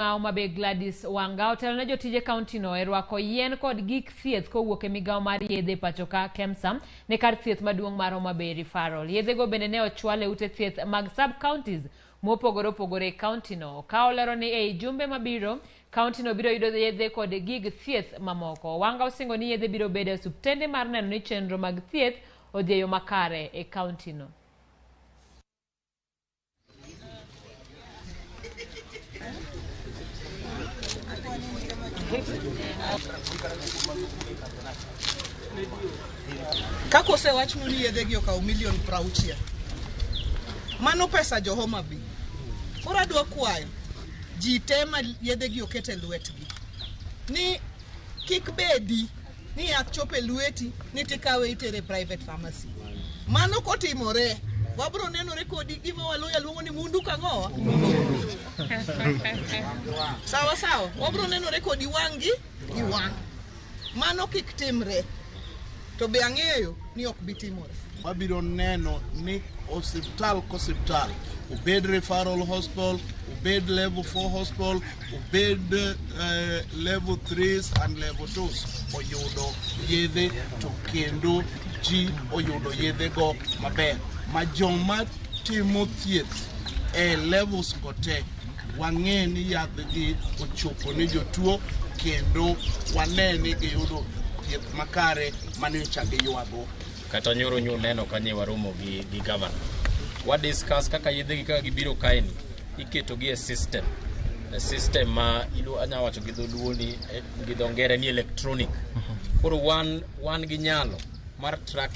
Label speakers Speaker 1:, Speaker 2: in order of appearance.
Speaker 1: Homa Bay Gladys Wanga otelo ne jotije kaunti no e rwako yien kod gik thieth kowuok e migawo mar yedhe pacho ka KEMSA ne kar thieth maduong' mar Homa Bay Referral. Yedhego bende ne ochwal e ute thieth mag sub-counties mopogore opogore e kaunti no. Ka olero ni ei jumbe mabiro, kaunti no biro yudo yedhe kod gig thieth mamoko. Wanga osingo ni yedhe biro bedo e osiptende mar neno ni chenro mag thieth odhi e yo makare e kaunti no.
Speaker 2: Kaka osewachnu ni yedhegi okawo milion 60. Mano pesa jo Homa Bay. Koro adwa kwayo ji te ma yedhegi oket e lwetgi ni kik bedi ni yath chopo e lweti ni tikawe itere private pharmacy. Mano kotimore, wabro nenore kodi gima Waluya luongo ni mundu kang'owa. Sawa sawa, wabro nenore kodi wang' gi gi wang'. Mano kik timre. To be ang'eyo ni ok bi timore.
Speaker 3: Wabiro neno ni osiptal kosiptal, obed referral hospital, obed level 4 hospital, obed level 3s and level 2s oyudo yedhe to kendo ji oyudo yedhego maber ma joma timo thieth e levels go te wang'e ni yadhgi ochopo ne jotuo kendo wane ni giyudo thieth makare manyocha giywago.
Speaker 4: Kata nyoro nyo neno kanye waromo gi governor wa discuss kaka yedhe gi kaka gibiro kaeni iketo gi e system, e system ma ilu anya wacho gi dholuo ni gi dho ngere ni electronic. Koro wan gi nyalo mar track.